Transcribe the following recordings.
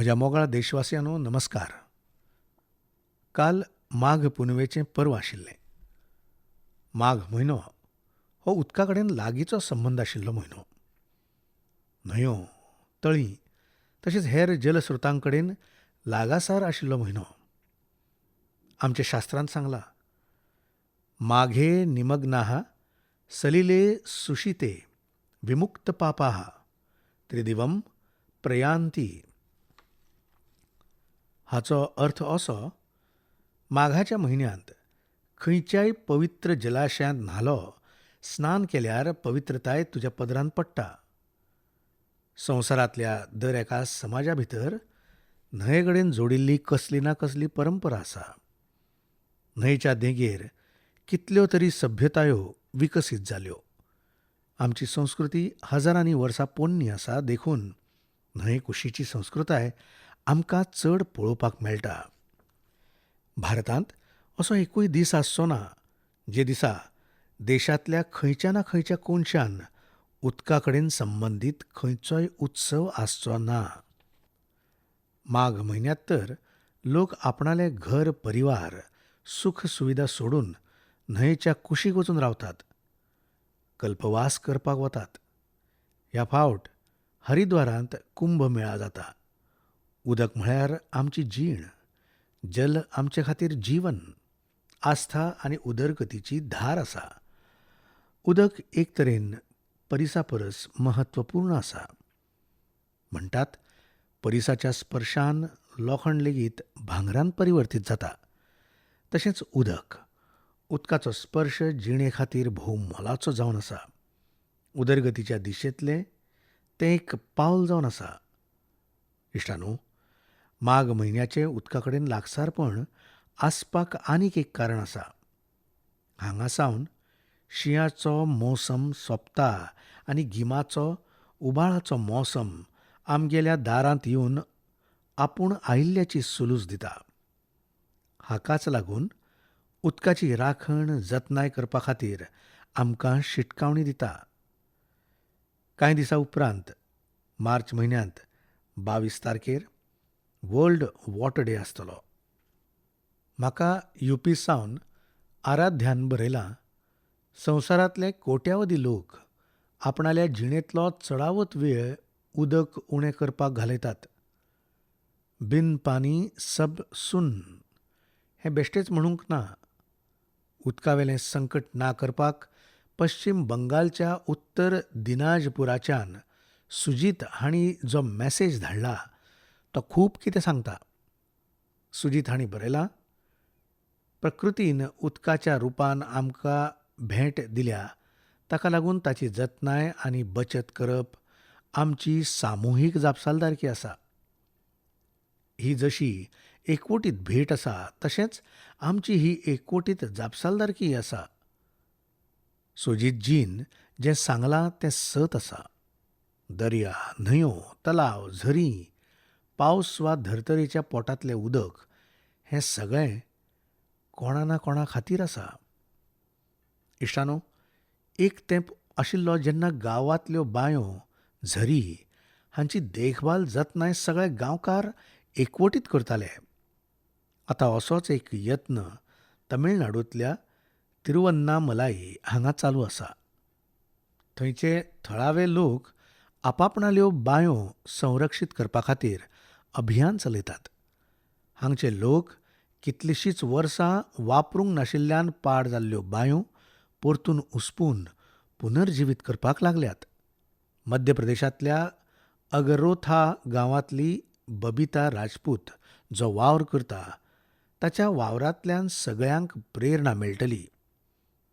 म्हज्या मोगाळ देशवासियांनो, नमस्कार. काल माघ पुनवेचें पर्व आशिल्लें. माघ म्हयनो हो उदका कडेन लागींचो संबंद आशिल्लो म्हयनो. न्हंयो, तळीं तशेंच हेर जलस्रोतां कडेन लागसार आशिल्लो म्हयनो. आमच्या शास्त्रांत सांगलां, माघे निमग्नाः सलिले सुशिते विमुक्त पापाः त्रिदिवम प्रयांती. हाचो अर्थ असो, माघाच्या म्हयन्यांत खंयच्याय पवित्र जलाशयांत न्हालो, स्नान केल्यार पवित्रताय तुज्या पदरांत पडटा. संवसारांतल्या दर एका समाजा भितर न्हंये कडेन जोडिल्ली कसली ना कसली परंपरा आसा. न्हंयेच्या देगेर कितल्यो तरी सभ्यतायो विकसीत जाल्यो. आमची संस्कृती हजारांनी वर्सां पोन्नी आसा, देखून न्हंये कुशीची संस्कृताय आमकां चड पळोवपाक मेळटा. भारतांत असो एकूय दीस आसचो ना जे दिसा देशांतल्या खंयच्या ना खंयच्या कोनशान उदका कडेन संबंदीत खंयचोय उत्सव आसचो ना. माघ म्हयन्यांत तर लोक आपणाले घर, परिवार, सुख सुविधा सोडून न्हंयेच्या कुशीक वचून रावतात, कल्पवास करपाक वतात. ह्या फावट हरिद्वारांत कुंभमेळा जाता. उदक म्हळ्यार आमची जीण, जल आमचे खातीर जीवन, आस्था आनी उदरगतीची धार आसा. उदक एक तरेन परिसा परस म्हत्वपूर्ण आसा. म्हणटात, परिसाच्या स्पर्शान लोखण लेगीत भांगरान परिवर्तीत जाता. तशेंच उदक, उदकाचो स्पर्श जिणे खातीर भोव मोलाचो जावन आसा. उदरगतीच्या दिशेंतलें तें एक पावल जावन आसा. इश्टांनो, माघ म्हयन्याचें उदका कडेन लागसारपण आसपाक आनीक एक कारण आसा. हांगा सावन शिंयाचो मोसम सोंपता आनी गिमाचो उबाळाचो मोसम आमगेल्या दारांत येवन आपूण आयिल्ल्याची सुलूस दिता. हाकाच लागून उदकाची राखण, जतनाय करपा खातीर आमकां शिटकावणी दिता. कांय दिसां उपरांत मार्च म्हयन्यांत 22 तारखेर वर्ल्ड वॉटर डे आसतलो. म्हाका युपी सावन आराध्यान बरयलां, संवसारांतले कोट्यावधी लोक आपणाल्या जिणेंतलो चडावत वेळ उदक उणें करपाक घालयतात. बिन पानी सब सुन हें बेश्टेंच म्हणूंक ना. उदकावेलें संकट ना करपाक पश्चीम बंगालच्या उत्तर दिनाजपुराच्यान सुजीत हांणी जो मॅसेज धाडला तो खूब कितें सांगता. सुजीत हांणी बरयलां, प्रकृतीन उदकाच्या रुपान आमकां भेट दिल्या, ताका लागून ताची जतनाय आनी बचत करप आमची सामुहीक जापसालदारकी आसा. ही जशी एकवटीत भेट आसा तशेंच आमची ही एकवटीत जापसालदारकीय आसा. सुजीतजीन जें सांगलां तें सत आसा. दर्या, न्हंयो, तलाव, झरी, पावस वा धर्तरेच्या पोटांतलें उदक हें सगळें कोणा ना कोणा खातीर आसा. इश्टानो, एक तेंप आशिल्लो जेन्ना गांवांतल्यो बांयो, झरी हांची देखभाल, जतनाय सगळे गांवकार एकवटीत करताले. आतां असोच एक यत्न तमिळनाडूंतल्या तिरुवन्नामलाई हांगा चालू आसा. थंयचे थळावे लोक आपापणाल्यो बांयो संरक्षीत करपा खातीर अभियान चलयतात. हांगचे लोक कितलींशींच वर्सां वापरूंक नाशिल्ल्यान पाड जाल्ल्यो बांयो परतून उसपून पुनर्जिवीत करपाक लागल्यात. मध्य प्रदेशांतल्या अगरोथा गांवांतली बबिता राजपूत जो वावर करता ताच्या वावरांतल्यान सगळ्यांक प्रेरणा मेळटली.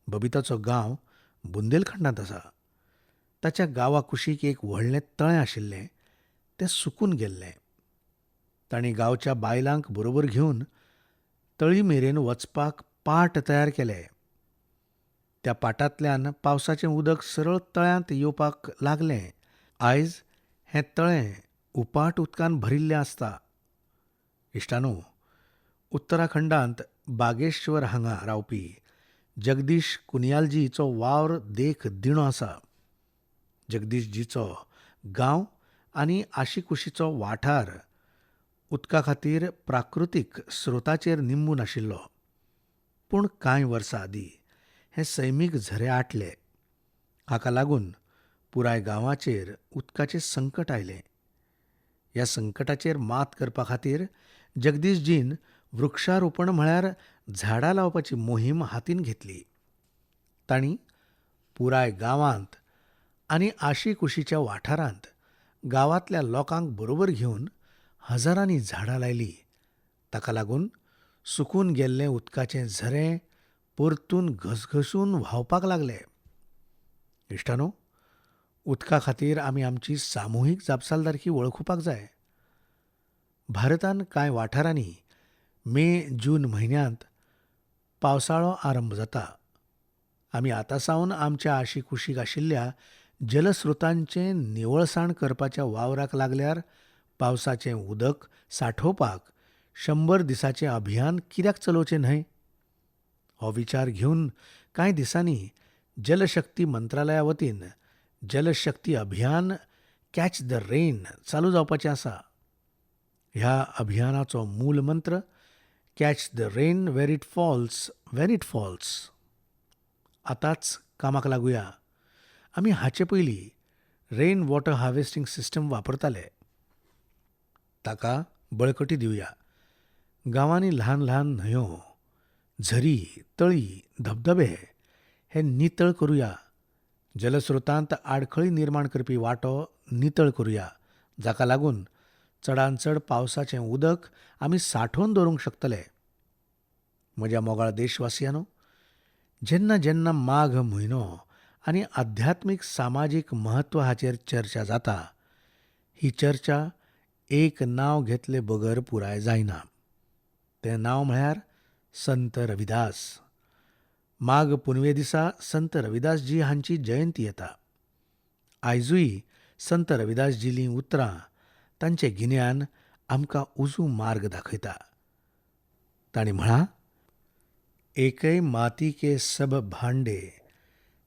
बबिताचो गांव बुंदेलखंडांत आसा. ताच्या गांवा कुशीक एक व्हडलें तळें आशिल्लें, तें सुकून गेल्लें. तांणी गांवच्या बायलांक बरोबर घेवन तळी मेरेन वचपाक पाट तयार केले. त्या पाटांतल्यान पावसाचें उदक सरळ तळ्यांत येवपाक लागलें. आयज हें तळें उपाट उदकान भरिल्लें आसता. इश्टानो, उत्तराखंडांत बागेश्वर हांगा रावपी जगदीश कुनियालजीचो वावर देख दिणो आसा. जगदीशजीचो गांव आनी आशिकुशीचो वाठार उदका खातीर प्राकृतीक स्रोताचेर निंबून आशिल्लो. पूण कांय वर्सां आदीं हे सैमीक झरे आटले. हाका लागून पुराय गांवाचेर उदकाचें संकट आयलें. ह्या संकटाचेर मात करपा खातीर जगदीशजीन वृक्षारोपण म्हळ्यार झाडां लावपाची मोहीम हातीन घेतली. तांणी पुराय गांवांत आनी आशिकुशीच्या वाठारांत गांवांतल्या लोकांक बरोबर घेवन हजारांनी झाडां लायलीं. ताका लागून सुकून गेल्लें उदकाचें झरे परतून घसघसून व्हांवपाक लागले. इश्टांनो, उदका खातीर आमी आमची सामुहीक जापसालदारकी वळखुपाक जाय. भारतान कांय वाठारांनी मे जून म्हयन्यांत पावसाळो आरंभ जाता. आमी आतां सावन आमच्या आशिकुशीक आशिल्ल्या जलस्रोतांचें निवळसाण करपाच्या वावराक लागल्यार पावसाचें उदक सांठोवपाक 100 दिसाचें अभियान कित्याक चलोवचें न्हय? हो विचार घेवन कांय दिसांनी जलशक्ती मंत्रालया वतीन जलशक्ती अभियान कॅच the rain चालू जावपाचें आसा. ह्या अभियानाचो मूल मंत्र catch the rain where it falls, when it falls. आतांच कामाक लागुया. आमी हाचे पयलीं रेन वॉटर हार्वेस्टिंग सिस्टम वापरताले, ताका बळकटी दिवया. गांवांनी ल्हान ल्हान न्हंयो, झरी, तळी, धबधबे हे नितळ करुया. जलस्रोतांत आडखळी निर्माण करपी वांटो नितळ करुया, जाका लागून चडांत चड पावसाचें उदक आमी सांठोवन दवरूंक शकतले. म्हज्या मोगाळ देशवासियांनो, जेन्ना जेन्ना माघ म्हयनो आनी आध्यात्मीक सामाजीक म्हत्व हाचेर चर्चा जाता, ही चर्चा एक नांव घेतले बगर पुराय जायना. तें नांव म्हळ्यार संत रविदास. माघ पुनवे दिसा संत रविदासजी हांची जयंती येता. आयजूय संत रविदासजीलीं उतरां, तांचें गिन्यान आमकां उजू मार्ग दाखयता. तांणी म्हळां, एकय माती के सब भांडे,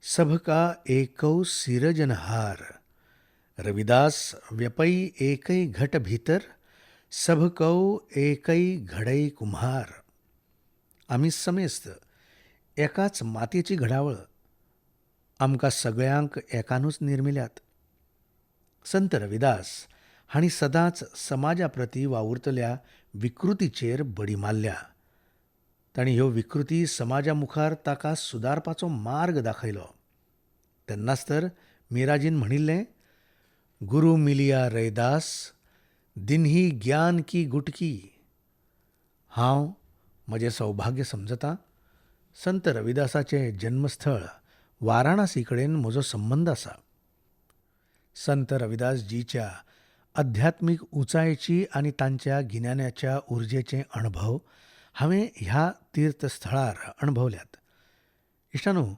सबका एकौ सिरजनहार, रविदास व्यपै एकय घट भीतर, सबकौ एकय घडै कुम्हार. आमी समेस्त एकाच मातयेची घडावळ, आमकां सगळ्यांक एकानूच निर्मिल्यात. संत रविदास हांणी सदांच समाजा प्रती वावुरतल्या विकृतीचेर बडी मारल्या. तांणी ह्यो विकृती समाजा मुखार ताका सुदारपाचो मार्ग दाखयलो. तेन्नाच तर मिराजीन म्हणिल्लें, गुरु मिलिया रैदास दिन्ही ज्ञान की गुटकी. हांव म्हजें सौभाग्य समजता, संत रविदासाचें जन्मस्थळ वाराणसी कडेन म्हजो संबंद आसा. संत रविदासजीच्या आध्यात्मीक उंचायेची आनी तांच्या गिन्यानाच्या उर्जेचे अणभव हांवें ह्या तीर्थस्थळार अणभवल्यात. इश्टांनो,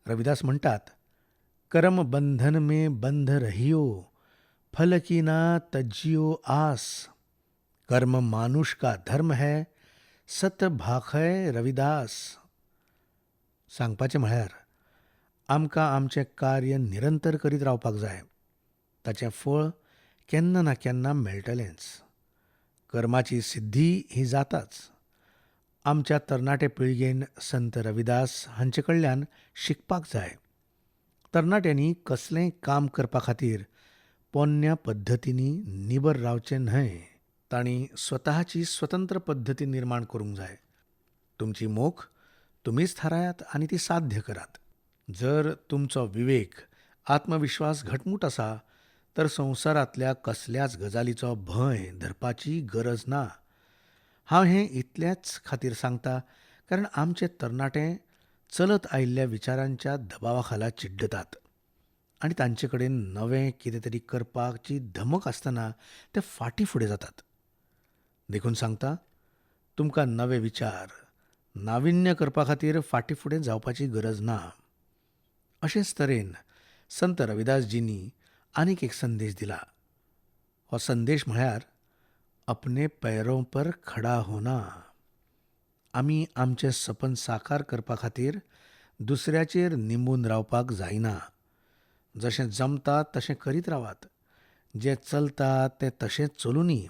रविदास म्हणटात, करम बंधन में बंध रहियो, फल की ना तज्जियो आस, कर्म मानुष का धर्म है, सत भाखय रविदास. सांगपाचें म्हळ्यार आमकां आमचें कार्य निरंतर करीत रावपाक जाय. ताचें फळ केन्ना ना केन्ना मेळटलेंच. कर्माची सिद्धी ही जाताच. आमच्या तरणाटे पिळगेन संत रविदास हांचे कडल्यान शिकपाक जाय. तरणाट्यांनी कसलेंय काम करपा खातीर पोन्न्या पद्दतींनी निबर रावचें न्हय. तांणी स्वताची स्वतंत्र पद्दती निर्माण करूंक जाय. तुमची मोख तुमीच थारायात आनी ती साध्य करात. जर तुमचो विवेक, आत्मविश्वास घटमूट आसा तर संवसारांतल्या कसल्याच गजालीचो भंय धरपाची गरज ना. हांव हें इतल्याच खातीर सांगता कारण आमचे तरणाटे चलत आयिल्ल्या विचारांच्या दबावा खाला चिड्डतात आनी तांचे कडेन नवें कितें तरी करपाची धमक आसतना ते फाटीं फुडें जातात. देखून सांगता, तुमकां नवे विचार, नाविन्य करपा खातीर फाटीं फुडें जावपाची गरज ना. अशेंच तरेन संत रविदासजींनी आनीक एक संदेश दिला. हो संदेश म्हळ्यार अपने पैरों पर खडा होना. आमी आमचें सपन साकार करपा खातीर दुसऱ्याचेर निंबून रावपाक जायना. जशें जमता तशें करीत रावात. जें चलता तें तशेंच चलुनी.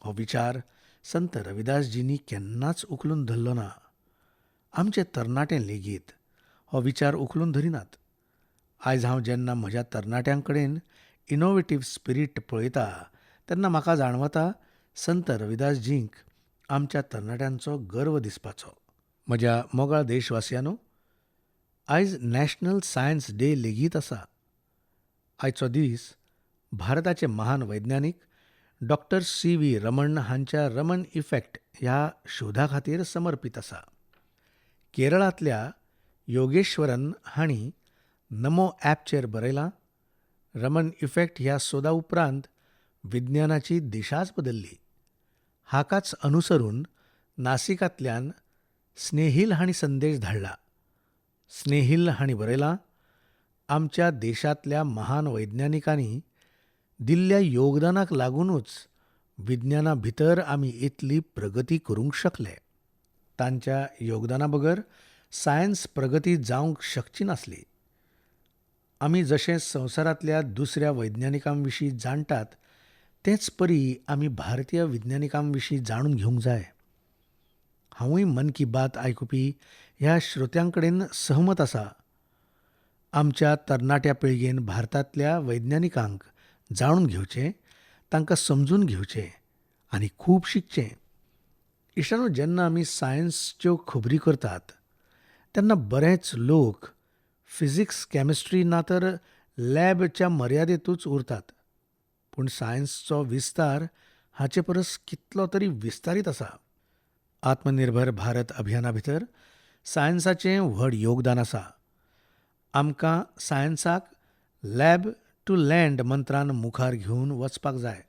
हो विचार संत रविदासजींनी केन्नाच उखलून धरलो ना. आमचे तरणाटे लेगीत हो विचार उखलून धरिनात. आयज हांव जेन्ना म्हज्या तरणाट्यां कडेन इनोवेटीव स्पिरीट पळयता तेन्ना म्हाका जाणवता संत रविदासजींक आमच्या तरणाट्यांचो गर्व दिसपाचो. म्हज्या मोगाळ देशवासियांनो, आयज नॅशनल सायन्स डे लेगीत आसा. आयचो दीस भारताचे महान वैज्ञानीक डॉक्टर सी व्ही रमण हांच्या रमण इफेक्ट ह्या शोधा खातीर समर्पीत आसा. केरळांतल्या योगेश्वरन हांणी नमो ॲपचेर बरयलां, रमण इफेक्ट ह्या सोदा उपरांत विज्ञानाची दिशाच बदल्ली. हाकाच अनुसरून नासिकांतल्यान स्नेहील हांणी संदेश धाडला. स्नेहील हांणी बरयलां, आमच्या देशांतल्या महान वैज्ञानिकांनी दिल्ल्या योगदानाक लागुनूच विज्ञाना भितर आमी इतली प्रगती करूंक शकले. तांच्या योगदाना बगर सायन्स प्रगती जावंक शकची नासली. आमी जशें संवसारांतल्या दुसऱ्या वैज्ञानिकां विशीं जाणटात तेच परी आमी भारतीय विज्ञानिकां विशीं जाणून घेवंक जाय. हांवूय मन की बात आयकुपी ह्या श्रोत्यां कडेन सहमत आसा. आमच्या तरणाट्या पिळगेन भारतांतल्या वैज्ञानिकांक जाणून घेवचें, तांकां समजून घेवचें आनी खूब शिकचें. इश्टांनो, जेन्ना आमी सायन्सच्यो खबरी करतात तेन्ना बरेच लोक फिजिक्स, केमिस्ट्री ना तर लॅबच्या मर्यादेंतूच उरतात. पूण सायन्सचो विस्तार हाचे परस कितलो तरी विस्तारीत आसा. आत्मनिर्भर भारत अभियाना भितर सायन्साचें व्हड योगदान आसा. आमकां सायन्साक लॅब टू लँड मंत्रान मुखार घेवन वचपाक जाय.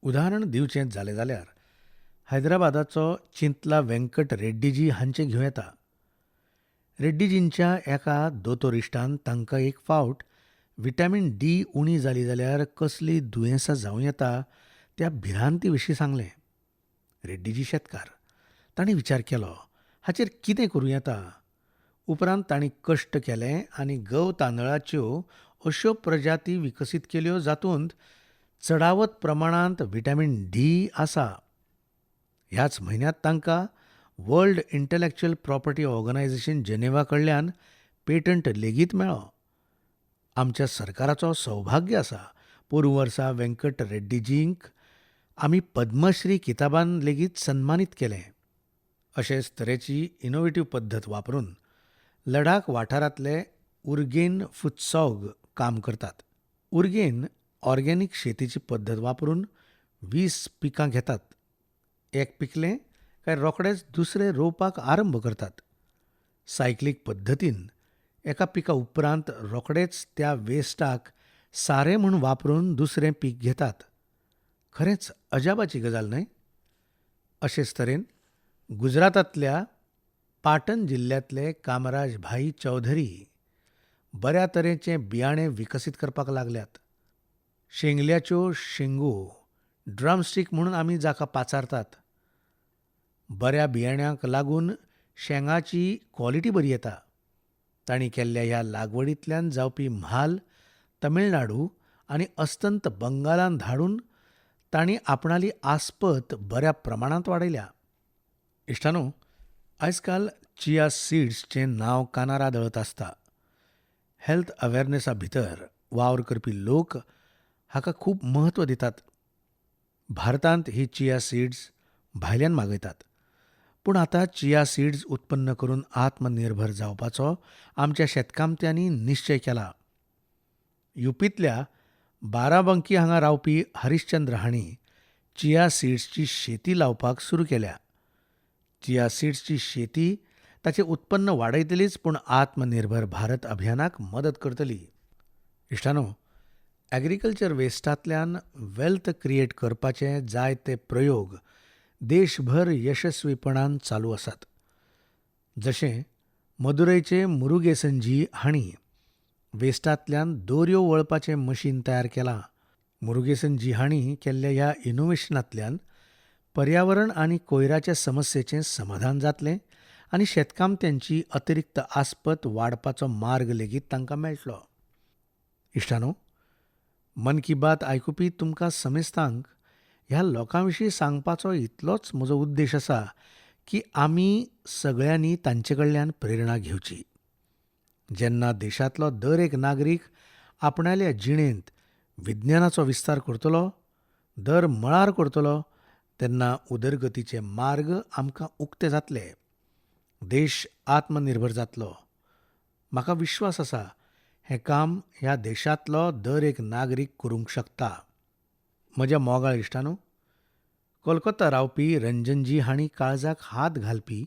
उदाहरण दिवचें जालें जाल्यार हैदराबादाचो चिंतला वेंकट रेड्डीजी हांचें घेवं येता. रेड्डीजींच्या एका दोतोर इश्टान तांकां एक फावट विटॅमीन डी उणी जाली जाल्यार कसली दुयेंसां जावं येता त्या भिरांती विशीं सांगलें. रेड्डीजी शेतकार. तांणी विचार केलो, हाचेर कितें करूं येता? उपरांत तांणी कश्ट केले आनी गव तांदळाच्यो अश्यो प्रजाती विकसीत केल्यो जातूंत चडावत प्रमाणांत विटॅमीन डी आसा. ह्याच म्हयन्यांत तांकां world intellectual property organisation Geneva कडल्यान पेटंट लेगीत मेळ्ळो. आमच्या सरकाराचो सौभाग्य आसा, पोरूं वर्सा वेंकट रेड्डीजींक आमी पद्मश्री किताबान लेगीत सन्मानीत केलें. अशेच तरेची इनोवेटीव पद्दत वापरून लडाख वाठारांतले उर्गेन फुत्सॉग काम करतात. उर्गेन ऑर्गेनीक शेतीची पद्दत वापरून 20 पिकां घेतात. एक पिकलें काय रोखडेच दुसरें रोवपाक आरंभ करतात. सायक्लीक पद्दतीन एका पिका उपरांत रोखडेच त्या वेस्टाक सारें म्हूण वापरून दुसरें पीक घेतात. खरेंच अजापाची गजाल न्हय? अशेच तरेन गुजरातांतल्या पाटण जिल्ल्यांतले कामराज भाई चौधरी बऱ्या तरेचें बियाणें विकसीत करपाक लागल्यात. शेंगल्याच्यो शेंगो ड्रमस्टीक म्हणून आमी जाका पाचारतात. बऱ्या बियाण्यांक लागून शेंगाची क्वॉलिटी बरी येता. तांणी केल्ल्या ह्या लागवडींतल्यान जावपी म्हाल तमिळनाडू आनी अस्तंत बंगालान धाडून तांणी आपणाली आस्पत बऱ्या प्रमाणांत वाडयल्या. इश्टानो, आयजकाल चिया सीड्सचें नांव कानार आदळत आसता. हेल्थ अवेरनेसा भितर वावर करपी लोक हाका खूब म्हत्व दितात. भारतांत ही चिया सीड्स भायल्यान मागयतात, पूण आतां चिया सीड्स उत्पन्न करून आत्मनिर्भर जावपाचो आमच्या शेतकामत्यांनी निश्चय केला. युपींतल्या बाराबंकी हांगा रावपी हरिश्चंद्र हांणी चिया सीड्सची शेती लावपाक सुरू केल्या. चिया सीड्सची शेती ताचें उत्पन्न वाडयतलीच, पूण आत्मनिर्भर भारत अभियानाक मदत करतली. इश्टानो, ॲग्रिकल्चर वेस्टांतल्यान वेल्थ क्रिएट करपाचे जायते प्रयोग देशभर यशस्वीपणान चालू आसात. जशें मदुरैचे मुरुगेसनजी हांणी वेस्टांतल्यान दोरयो वळपाचें मशीन तयार केलां. मुरुगेसनजी हांणी केल्ल्या ह्या इनोवेशनांतल्यान पर्यावरण आनी कोयराच्या समस्येचें समाधान जातलें आनी शेतकामत्यांची अतिरिक्त आस्पत वाडपाचो मार्ग लेगीत तांकां मेळटलो. इश्टानो, मन की बात आयकुपी तुमकां समेस्तांक ह्या लोकां विशीं सांगपाचो इतलोच म्हजो उद्देश आसा की आमी सगळ्यांनी तांचे कडल्यान प्रेरणा घेवची. जेन्ना देशांतलो दर एक नागरीक आपणाल्या जिणेंत विज्ञानाचो विस्तार करतलो, दर मळार करतलो, तेन्ना उदरगतीचे मार्ग आमकां उक्ते जातले. देश आत्मनिर्भर जातलो. म्हाका विश्वास आसा हें काम ह्या देशांतलो दर एक नागरीक करूंक शकता. म्हज्या मोगाळ इश्टांनो, कोलकाता रावपी रंजनजी हांणी काळजाक हात घालपी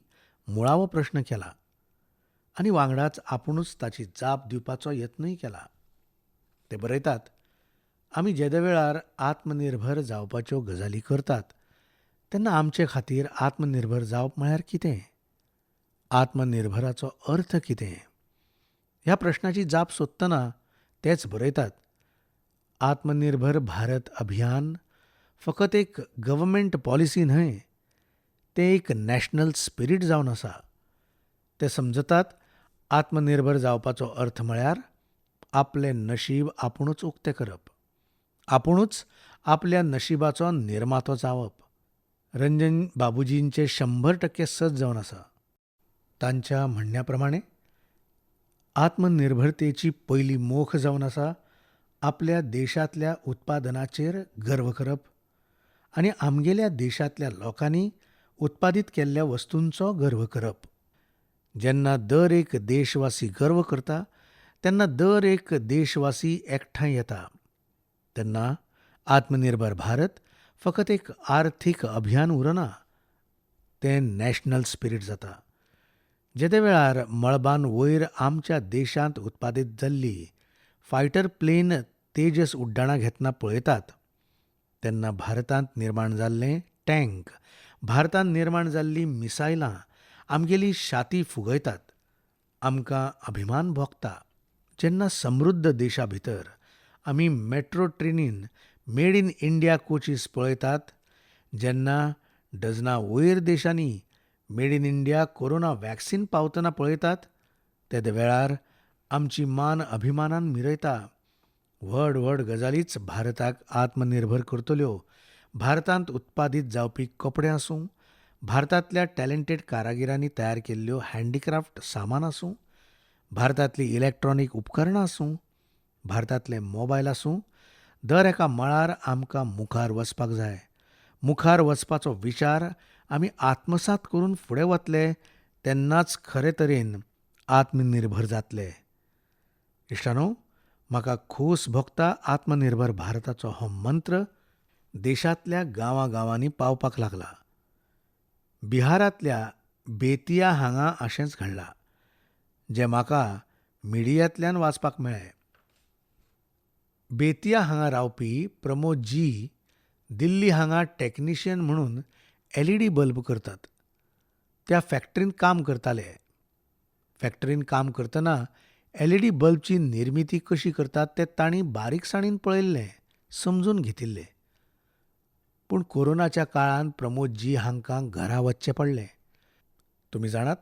मुळावो प्रश्न केला आनी वांगडाच आपुणूच ताची जाप दिवपाचो यत्नूय केला. ते बरयतात, आमी जेदे वेळार आत्मनिर्भर जावपाच्यो गजाली करतात तेन्ना आमचे खातीर आत्मनिर्भर जावप म्हळ्यार कितें? आत्मनिर्भराचो अर्थ कितें? ह्या प्रश्नाची जाप सोदतना तेच बरयतात, आत्मनिर्भर भारत अभियान फकत एक गव्हर्मेंट पॉलिसी न्हय, तें एक नॅशनल स्पिरीट जावन आसा. ते समजतात आत्मनिर्भर जावपाचो अर्थ म्हळ्यार आपलें नशीब आपुणूच उक्तें करप, आपुणूच आपल्या नशिबाचो निर्मातो जावप. रंजन बाबूजींचें 100% सत जावन आसा. तांच्या म्हणण्या प्रमाणे आत्मनिर्भरतेची पयली मोख जावन आसा आपल्या देशांतल्या उत्पादनाचेर गर्व करप आनी आमगेल्या देशांतल्या लोकांनी उत्पादीत केल्ल्या वस्तूंचो गर्व करप. जेन्ना दर एक देशवासी गर्व करता तेन्ना दर एक देशवासी एकठांय येता. तेन्ना आत्मनिर्भर भारत फकत एक आर्थीक अभियान उरना, तें नॅशनल स्पिरीट जाता. जेदे वेळार मळबान वयर आमच्या देशांत उत्पादीत जाल्ली फायटर प्लेन तेजस उड्डाणां घेतना पळयतात तेन्ना भारतांत निर्माण जाल्लें टँक, भारतांत निर्माण जाल्लीं मिसायलां आमगेली छाती फुगयतात, आमकां अभिमान भोगता. जेन्ना समृद्ध देशा भितर आमी मेट्रो ट्रेनीन मेड इन इंडिया कोचीस पळयतात, जेन्ना डजना वयर देशांनी made in India corona vaccine पावतना पळयतात, तेदे वेळार आमची मान अभिमानान मिरयता. व्हड व्हड गजालीच भारताक आत्मनिर्भर करतल्यो. भारतांत उत्पादीत जावपी कपडे आसूं, भारतांतल्या टॅलेंटेड कारागिरांनी तयार केल्ल्यो हँडीक्राफ्ट सामान आसूं, भारतांतलीं इलॅक्ट्रॉनीक उपकरणां आसूं, भारतांतले मोबायल आसूं, दर एका मळार आमकां मुखार वचपाक जाय. मुखार वचपाचो विचार आमी आत्मसात करून फुडें वतले तेन्नाच खरे तरेन आत्मनिर्भर जातले. इश्टानो, म्हाका खोस भोगता आत्मनिर्भर भारताचो हो मंत्र देशांतल्या गांवां गांवांनी पावपाक लागला. बिहारांतल्या बेतिया हांगा अशेंच घडलां, जें म्हाका मिडियांतल्यान वाचपाक मेळ्ळें. बेतिया हांगा रावपी प्रमोद जी दिल्ली हांगा टॅक्निशियन म्हणून एलईडी बल्ब करतात त्या फॅक्टरींत काम करताले. फॅक्टरींत काम करतना एलईडी बल्बची निर्मिती कशी करतात तें तांणी बारीकसाणीन पळयल्लें, समजून घेतिल्लें. पूण कोरोनाच्या काळांत प्रमोद जी हांकां घरा वचचें पडलें. तुमी जाणात,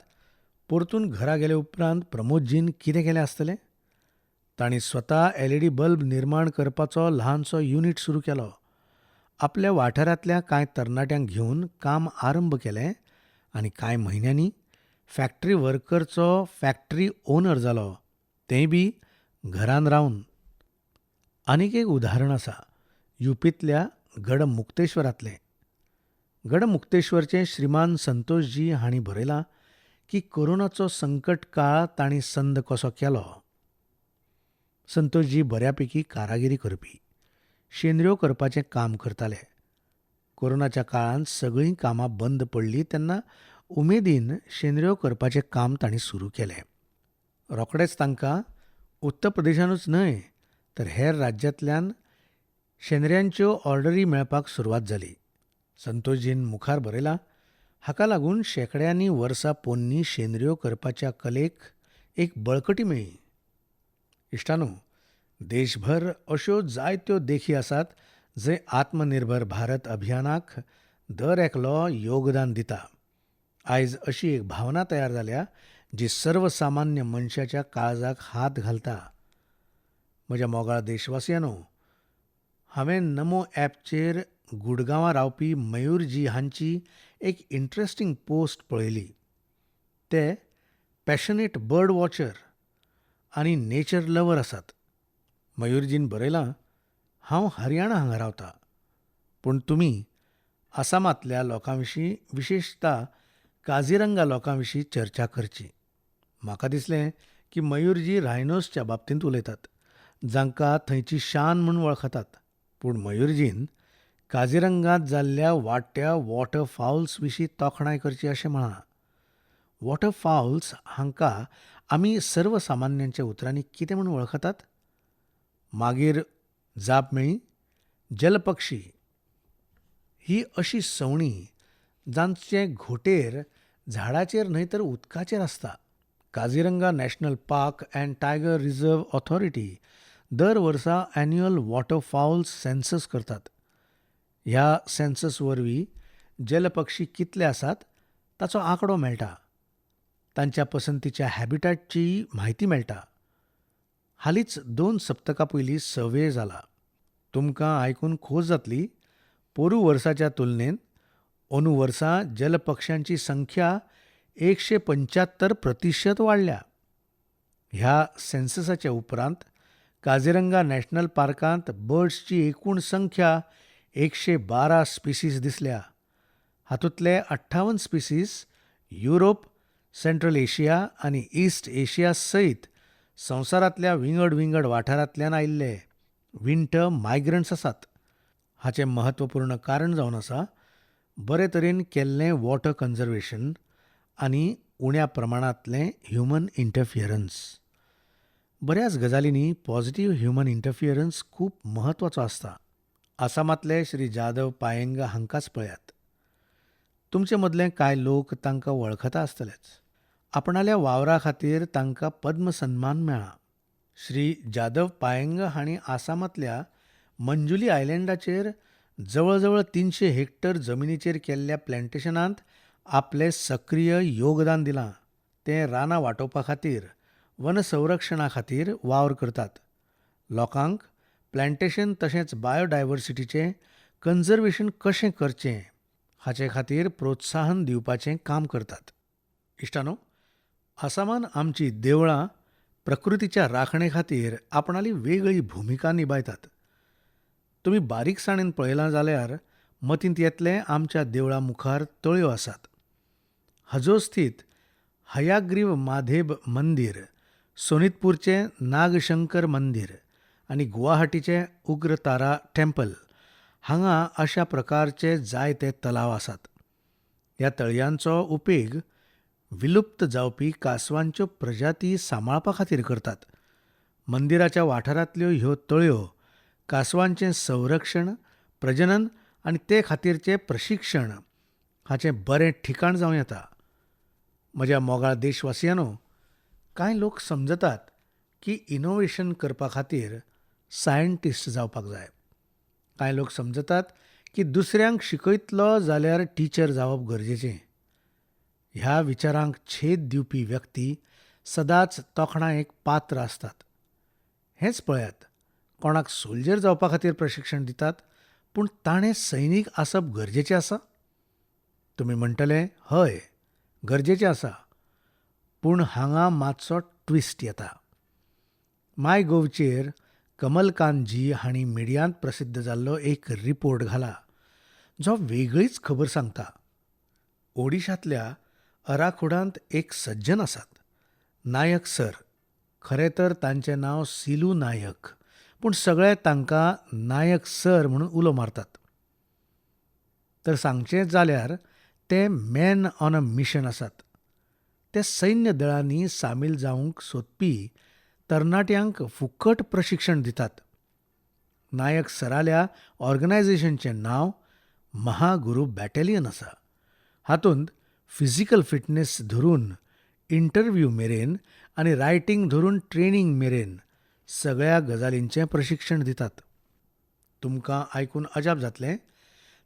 परतून घरा गेले उपरांत प्रमोदजीन कितें केलें आसतलें? तांणी स्वता एलईडी बल्ब निर्माण करपाचो ल्हानसो युनीट सुरू केलो. आपल्या वाठारांतल्या कांय तरणाट्यांक घेवन काम आरंभ केलें आनी कांय म्हयन्यांनी फॅक्टरी वर्करचो फॅक्टरी ओनर जालो, तेंय बी घरान रावन. आनीक एक उदाहरण आसा युपींतल्या गडमुक्तेश्वरांतलें. गडमुक्तेश्वरचे श्रीमान संतोषजी हांणी बरयलां की कोरोनाचो संकट काळ तांणी संद कसो केलो. संतोषजी बऱ्यापैकी कारागिरी करपी, शेंदऱ्यो करपाचें काम करताले. कोरोनाच्या काळांत सगळीं कामां बंद पडलीं तेन्ना उमेदीन शेंदऱ्यो करपाचें काम तांणी सुरू केलें. रोखडेंच तांकां उत्तर प्रदेशानूच न्हय तर हेर राज्यांतल्यान शेंदऱ्यांच्यो ऑर्डरी मेळपाक सुरवात जाली. संतोषजीन मुखार बरयलां, हाका लागून शेंकड्यांनी वर्सां पोन्नी शेंदऱ्यो करपाच्या कलेक एक बळकटी मेळ्ळी. इश्टानो, देशभर अश्यो जायत्यो देखी आसात जंय आत्मनिर्भर भारत अभियानाक दर एकलो योगदान दिता. आयज अशी एक भावना तयार जाल्या जी सर्वसामान्य मनशाच्या काळजाक हात घालता. म्हज्या मोगाळ देशवासियांनो, हांवें नमो ॲपचेर गुडगांवां रावपी मयूरजी हांची एक इंट्रस्टींग पोस्ट पळयली. ते पॅशनेट बर्ड वॉचर आनी नेचर लवर आसात. मयूरजीन बरयलां, हांव हरियाणा हांगा रावता, पूण तुमी आसामांतल्या लोकां विशीं, विशेशता काझीरंगा लोकां विशीं चर्चा करची. म्हाका दिसलें की मयूरजी रायनोसच्या बाबतींत उलयतात, जांकां थंयची शान म्हूण वळखतात. पूण मयूरजीन काझीरंगांत जाल्ल्या वाडट्या वॉटर फावल्स विशीं तोखणाय करची अशें म्हळां. वॉटर फावल्स हांकां आमी सर्वसामान्यांच्या उतरांनी कितें म्हूण वळखतात? मागीर जाप मेळ्ळी, जलपक्षी. ही अशी सवणीं जांचे घोंटेर झाडाचेर न्हय तर उदकाचेर आसता. Kaziranga national park and tiger reserve authority दर वर्सा एन्युअल वॉटर फावल्स सेन्सस करतात. ह्या सेन्सस वरवीं जलपक्षी कितले आसात ताचो आंकडो मेळटा. तांच्या पसंतीच्या हॅबिटॅटची म्हायती मेळटा. हालींच 2 सप्तकां पयलीं सर्वे जाला. तुमकां आयकून खोस जातली, पोरूं वर्साच्या तुलनेन अंदू वर्सा जलपक्ष्यांची संख्या 175% वाडल्या. ह्या सेन्ससाच्या उपरांत काझीरंगा नॅशनल पार्कांत बर्ड्सची एकूण संख्या 112 स्पिसीस दिसल्या. हातूंतले 58 स्पिसीस युरोप, सेंट्रल एशिया आनी ईस्ट एशिया सयत संवसारांतल्या विंगड विंगड वाठारांतल्यान आयिल्ले विंटर मायग्रंट्स आसात. हाचें म्हत्वपूर्ण कारण जावन आसा बरे तरेन केल्लें वॉटर कन्जर्वेशन आनी उण्या प्रमाणांतलें ह्युमन इंटरफियरन्स. बऱ्याच गजालींनी पॉझिटिव्ह ह्युमन इंटरफियरन्स खूब म्हत्वाचो आसता. आसामांतले श्री जाधव पायेंग हांकांच पळयात. तुमचे मदले कांय लोक तांकां वळखता आसतलेच. आपणाल्या वावरा खातीर तांकां पद्म सन्मान मेळ्ळा. श्री जाधव पायेंग हांणी आसामांतल्या मंजुली आयलँडाचेर जवळजवळ 300 हेक्टर जमिनीचेर केल्ल्या प्लॅन्टेशनांत आपलें सक्रीय योगदान दिलां. तें रानां वाटोवपा खातीर, वनसंरक्षणा खातीर वावर करतात. लोकांक प्लॅन्टेशन तशेंच बायोडायवर्सिटीचें कन्जर्वेशन कशें करचें हाचे खातीर प्रोत्साहन दिवपाचें काम करतात. इश्टानो, आसामान आमची देवळां प्रकृतीच्या राखणे खातीर आपणाली वेगळी भुमिका निभायतात. तुमी बारीकसाणेन पळयलां जाल्यार मतींत येतलें, आमच्या देवळां मुखार तळयो आसात. हजो स्थित हयाग्रीव माधेब मंदीर, सोनितपूरचें नागशंकर मंदीर आनी गुवाहाटीचें उग्रतारा टेम्पल हांगा अशा प्रकारचे जायते तलाव आसात. ह्या तळयांचो उपेग विलुप्त जावपी कांसवांच्यो प्रजाती सांबाळपा खातीर करतात. मंदिराच्या वाठारांतल्यो ह्यो तळयो कांसवांचें संरक्षण, प्रजनन आनी ते खातीरचें प्रशिक्षण हाचें बरें ठिकाण जावं येता. म्हज्या मोगाळ देशवासियांनो, कांय लोक समजतात की इनोव्हेशन करपा खातीर सायंटिस्ट जावपाक जाय. कांय लोक समजतात की दुसऱ्यांक शिकयतलो जाल्यार टिचर जावप गरजेचें. ह्या विचारांक छेद दिवपी व्यक्ती सदांच तोखणायेक पात्र आसतात. हेंच पळयात, कोणाक सोल्जर जावपा खातीर प्रशिक्षण दितात, पूण ताणें सैनीक आसप गरजेचें आसा? तुमी म्हणटले, हय, गरजेचें आसा. पूण हांगा मातसो ट्विस्ट येता. माय गोवचेर कमलकांतजी हांणी मिडियांत प्रसिद्ध जाल्लो एक रिपोर्ट घाला, जो वेगळीच खबर सांगता. ओडिशांतल्या अराखुडांत एक सज्जन आसात, नायक सर. खरें तर तांचें नांव सिलू नायक, पूण सगळे तांकां नायक सर म्हणून उलो मारतात. तर सांगचें जाल्यार ते मॅन ऑन अ मिशन आसात. ते सैन्य दळांनी सामील जावंक सोदपी तरणाट्यांक फुकट प्रशिक्षण दितात. नायक सराल्या ऑर्गनायझेशनचें नांव महागुरू बॅटेलियन आसा. हातूंत फिजिकल फिटनेस धरून इंटरव्यू मेरेन आनी रायटींग धरून ट्रेनींग मेरेन सगळ्या गजालींचें प्रशिक्षण दितात. तुमकां आयकून अजाप जातलें,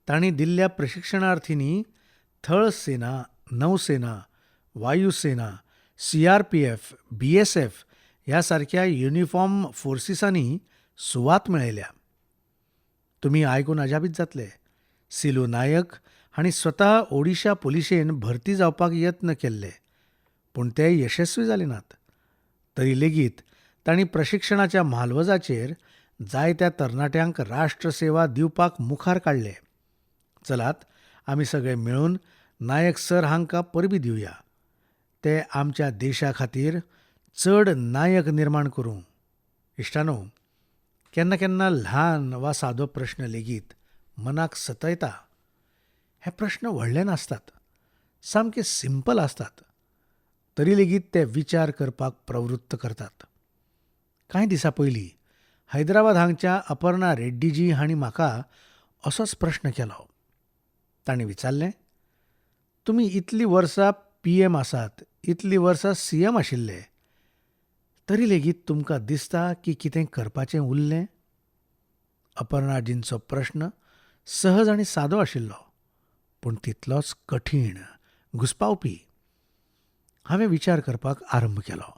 तांणी दिल्ल्या प्रशिक्षणार्थींनी थळ सेना, नौसेना, वायुसेना, सीआरपीएफ, बीएसएफ ह्या सारक्या युनिफॉर्म फोर्सिसांनी सुवात मेळयल्या. तुमी आयकून अजापीत जातले. सिलू नायक हांणी स्वता ओडिशा पुलिशेन भरती जावपाक यत्न केल्ले, पूण ते यशस्वी जाले नात. तरी लेगीत तांणी प्रशिक्षणाच्या म्हालवजाचेर जायत्या तरणाट्यांक राष्ट्रसेवा दिवपाक मुखार काडले. चलात, आमी सगळे मेळून नायक सर हांकां परबीं दिवया. ते आमच्या देशा खातीर चड नायक निर्माण करूं. इश्टांनो, केन्ना केन्ना ल्हान वा सादो प्रश्न लेगीत मनाक सतयता. हे प्रश्न व्हडले नासतात, सामके सिंपल आसतात, तरी लेगीत ते विचार करपाक प्रवृत्त करतात. कांय दिसां पयलीं हैदराबाद हांगच्या अपर्णा रेड्डीजी हांणी म्हाका असोच प्रश्न केलो. तांणी विचारलें, तुमी इतलीं वर्सां पीएम आसात, इतलीं वर्सां सीएम आशिल्ले, तरी लेगीत तुमकां दिसता की कितें करपाचें उरलें? अपर्णाजींचो प्रश्न सहज आनी सादो आशिल्लो, पूण तितलोच कठीण, घुस्पावपी. हांवें विचार करपाक आरंभ केलो.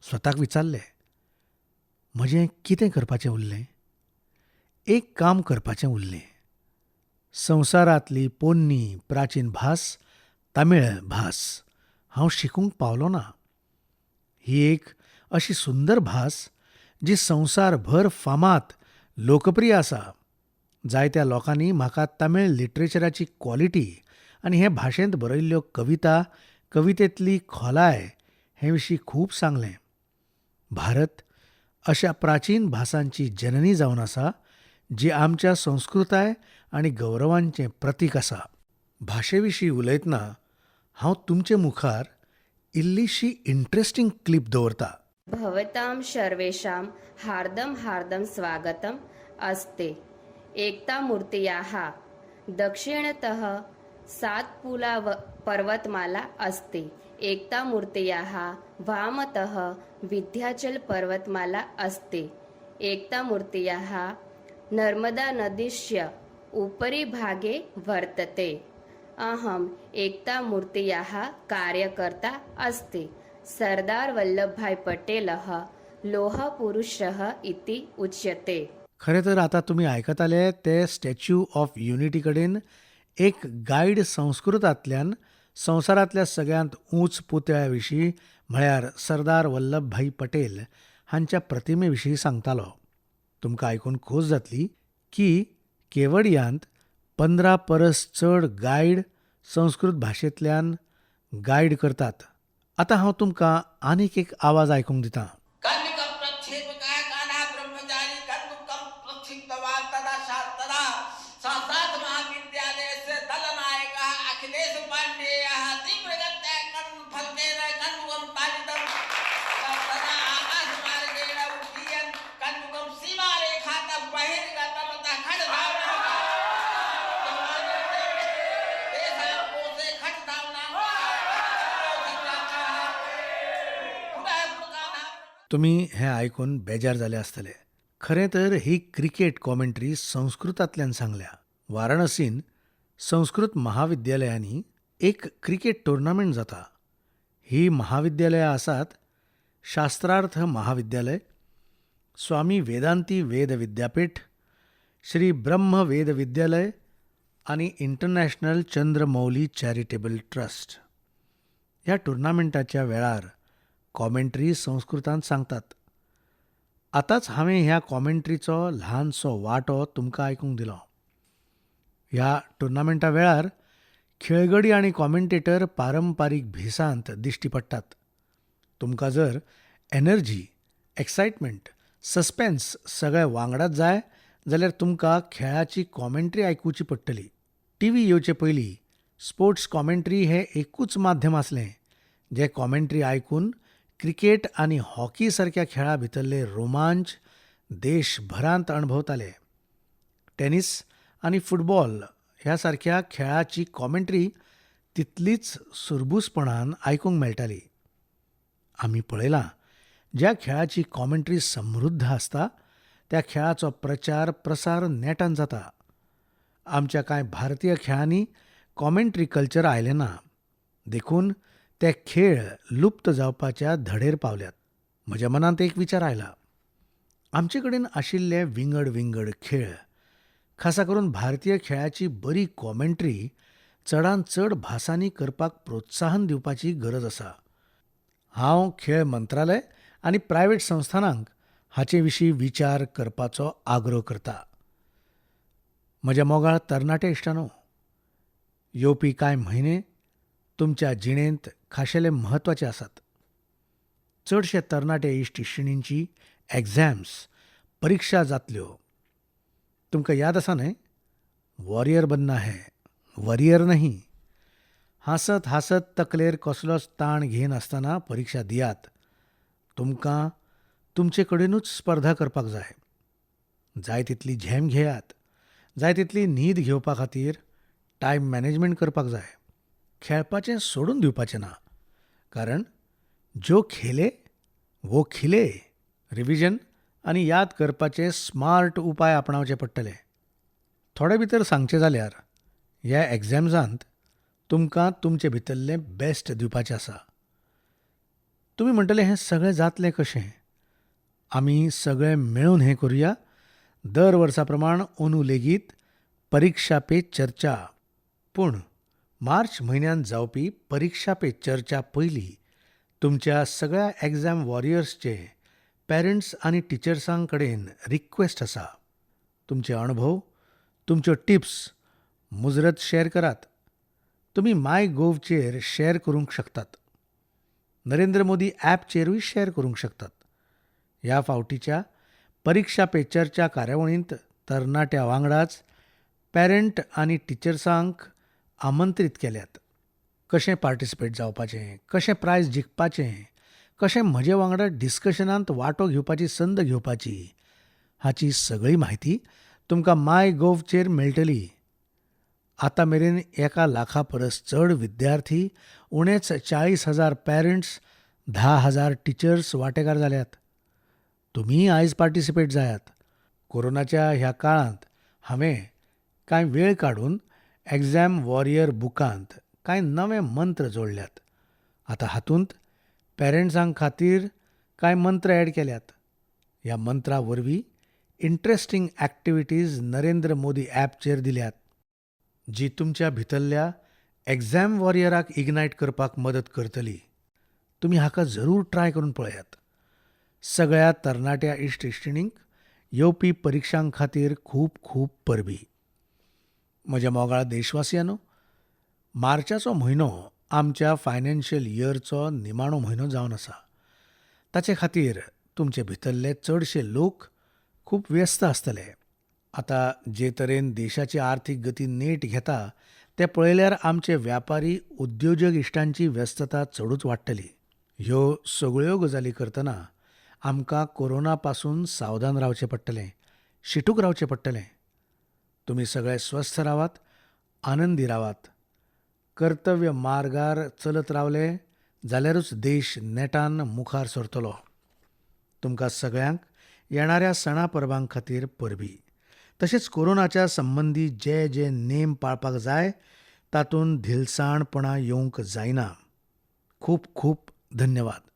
स्वताक विचारलें, म्हजें कितें करपाचें उरलें? एक काम करपाचें उरलें. संवसारांतली पोन्नी प्राचीन भास तमिळ भास हांव शिकूंक पावलो ना. ही एक अशी सुंदर भास जी संवसारभर फामाद, लोकप्रिय आसा. जायत्या लोकांनी म्हाका तमिळ लिटरेचराची क्वॉलिटी आनी हे भाशेंत बरयल्ल्यो कविता, कवितेंतली खोलाय हे विशीं खूब सांगलें. भारत अशा प्राचीन भासांची जननी जावन आसा, जी आमच्या संस्कृताय आनी गौरवांचें प्रतीक आसा. भाशे विशीं उलयतना हांव तुमचे मुखार इल्लीशी इंट्रस्टींग क्लिप दवरता. भवतां सर्वेषां हार्दं हार्दं स्वागतम् अस्ति. एकतामूर्त्याः दक्षिणतः सातपुला पर्वतमाला अस्ति. एकतामूर्त्याः वामतः विंध्याचल पर्वतमाला अस्ति. एकतामूर्त्याः नर्मदा नदीस्य उपरि भागे वर्तते. अहम् एकतामूर्त्याः कार्यकर्ता अस्ति. सरदार वल्लभभाई पटेलः लोहपुरुषः इति उच्यते. खरें तर आतां तुमी आयकताले ते स्टॅच्यू ऑफ युनिटी कडेन एक गायड संस्कृतांतल्यान संवसारांतल्या सगळ्यांत ऊंच पुतळ्या विशीं म्हळ्यार सरदार वल्लभभाई पटेल हांच्या प्रतिमे विशीं सांगतालो. तुमकां आयकून खोस जातली की केवडियांत 15 परस चड गायड संस्कृत भाशेंतल्यान गायड करतात. आतां हांव तुमकां आनीक एक आवाज आयकूंक दितां. तुमी हें आयकून बेजार जाले आसतले. खरें तर ही क्रिकेट कॉमेंट्री संस्कृतांतल्यान सांगल्या. वाराणसीन संस्कृत महाविद्यालयांनी एक क्रिकेट टुर्नामेंट जाता. ही महाविद्यालयां आसात शास्त्रार्थ महाविद्यालय, स्वामी वेदांती वेद विद्यापीठ, श्री ब्रह्म वेद विद्यालय आनी इंटरनॅशनल चंद्रमौली चॅरिटेबल ट्रस्ट. ह्या टुर्नामेंटाच्या वेळार कॉमेंट्री संस्कृतांत सांगतात. आतांच हांवें ह्या कॉमेंट्रीचो ल्हानसो वांटो तुमकां आयकूंक दिलो. ह्या टुर्नामेंटा वेळार खेळगडी आनी कॉमेंटेटर पारंपारीक भेसांत दिश्टी पडटात. तुमकां जर एनर्जी, एक्सायटमेंट, सस्पेन्स सगळे वांगडाच जाय जाल्यार तुमकां खेळाची कॉमेंट्री आयकुची पडटली. टी व्ही येवचे पयलीं स्पोर्ट्स कॉमेंट्री हें एकूच माध्यम आसलें जें कॉमेंट्री आयकून क्रिकेट आनी हॉकी सारक्या खेळा भितरले रोमांच देशभरांत अणभवताले. टेनिस आनी फुटबॉल ह्या सारक्या खेळाची कॉमेंट्री तितलीच सुरबूसपणान आयकूंक मेळटाली. आमी पळयलां, ज्या खेळाची कॉमेंट्री समृद्ध आसता त्या खेळाचो प्रचार प्रसार नेटान जाता. आमच्या कांय भारतीय खेळांनी कॉमेंट्री कल्चर आयलें ना, देखून ते खेळ लुप्त जावपाच्या धडेर पावल्यात. म्हज्या मनांत एक विचार आयला, आमचे कडेन आशिल्ले विंगड विंगड खेळ खासा करून भारतीय खेळाची बरी कॉमेंट्री चडांत चड भासांनी करपाक प्रोत्साहन दिवपाची गरज आसा. हांव खेळ मंत्रालय आनी प्रायव्हेट संस्थानांक हाचे विशीं विचार करपाचो आग्रो करता. म्हज्या मोगाळ तरणाटे इश्टांनो, येवपी कांय म्हयने तुमच्या जिणेंत खाशेले म्हत्वाचे आसात. चडशे तरणाटे इश्ट इश्टिणींची एग्झाम्स, परिक्षा जातल्यो. तुमकां याद आसा न्हय? वॉरियर बनना है, वरियर नहीं. हांसत हांसत तकलेर कसलोच ताण घेयनासतना परिक्षा दियात. तुमकां तुमचे कडेनूच स्पर्धा करपाक जाय. जाय तितली झेम घेयात. जाय तितली न्हीद घेवपा खातीर टायम मॅनेजमेंट करपाक जाय. खेळपाचें सोडून दिवपाचें ना, कारण जो खेले वो खिले. रिविजन आनी याद करपाचे स्मार्ट उपाय आपणावचे पडटले. थोडे भितर सांगचें जाल्यार ह्या एग्झाम्सांत तुमकां तुमचे भितरलें बेस्ट दिवपाचें आसा. तुमी म्हणटले हें सगळें जातलें कशें? आमी सगळे मेळून हें करुया. दर वर्सा प्रमाण अंदू लेगीत परिक्षा पे चर्चा. पूण मार्च म्हयन्यांत जावपी परिक्षा पे चर्चा पयलीं तुमच्या सगळ्या एग्झाम वॉरियर्सचे पेरंट्स आनी टिचर्सां कडेन रिक्वेस्ट आसा. तुमचे अणभव, तुमच्यो टिप्स मुजरत शेअर करात. तुमी माय गोवचेर शेअर करूंक शकतात. नरेंद्र मोदी ॲपचेरूय शेअर करूंक शकतात. ह्या फावटीच्या परिक्षा पे चर्चा कार्यावळींत तरणाट्या वांगडाच पेरंट आनी टिचर्सांक आमंत्रीत केल्यात. कशें पार्टिसिपेट जावपाचें, कशें प्रायज जिखपाचें, कशें म्हजे वांगडा डिस्कशनांत वांटो घेवपाची संद घेवपाची हाची सगळी म्हायती तुमकां माय गोवचेर मेळटली. आतां मेरेन 1 लाखा परस चड विद्यार्थी, उणेच 40,000 पेरंट्स, 10,000 टिचर्स वांटेकार जाल्यात. तुमीय आयज पार्टिसिपेट जायात. कोरोनाच्या ह्या काळांत हांवें कांय वेळ काडून एग्झाम वॉरियर बुकांत कांय नवे मंत्र जोडल्यात. आतां हातूंत पेरंट्सां खातीर कांय मंत्र ॲड केल्यात. ह्या मंत्रा वरवीं इंट्रस्टींग ॲक्टिविटीज नरेंद्र मोदी ॲपचेर दिल्यात, जी तुमच्या भितरल्या एग्झाम वॉरियराक इग्नायट करपाक मदत करतली. तुमी हाका जरूर ट्राय करून पळयात. सगळ्या तरणाट्या इश्ट इश्टिणींक येवपी परिक्षां खातीर खूब खूब परबीं. म्हज्या मोगाळ देशवासियांनो, मार्चाचो म्हयनो आमच्या फायनान्शियल इयरचो निमाणो म्हयनो जावन आसा. ताचे खातीर तुमचे भितरले चडशे लोक खूब व्यस्त आसतले. आतां जे तरेन देशाची आर्थीक गती नेट घेता तें पळयल्यार आमचे व्यापारी उद्योजक इश्टांची व्यस्तता चडूच वाडटली. ह्यो सगळ्यो गजाली करतना आमकां कोरोना पासून सावधान रावचें पडटलें, शिटूक रावचें पडटलें. तुमी सगळे स्वस्थ रावात, आनंदी रावात. कर्तव्य मार्गार चलत रावले जाल्यारूच देश नेटान मुखार सरतलो. तुमकां सगळ्यांक येणाऱ्या सणा परबां खातीर परबीं. तशेंच कोरोनाच्या संबंदी जे जे नेम पाळपाक जाय तातूंत धिलसाणपणां येवंक जायना. खूब खूब धन्यवाद.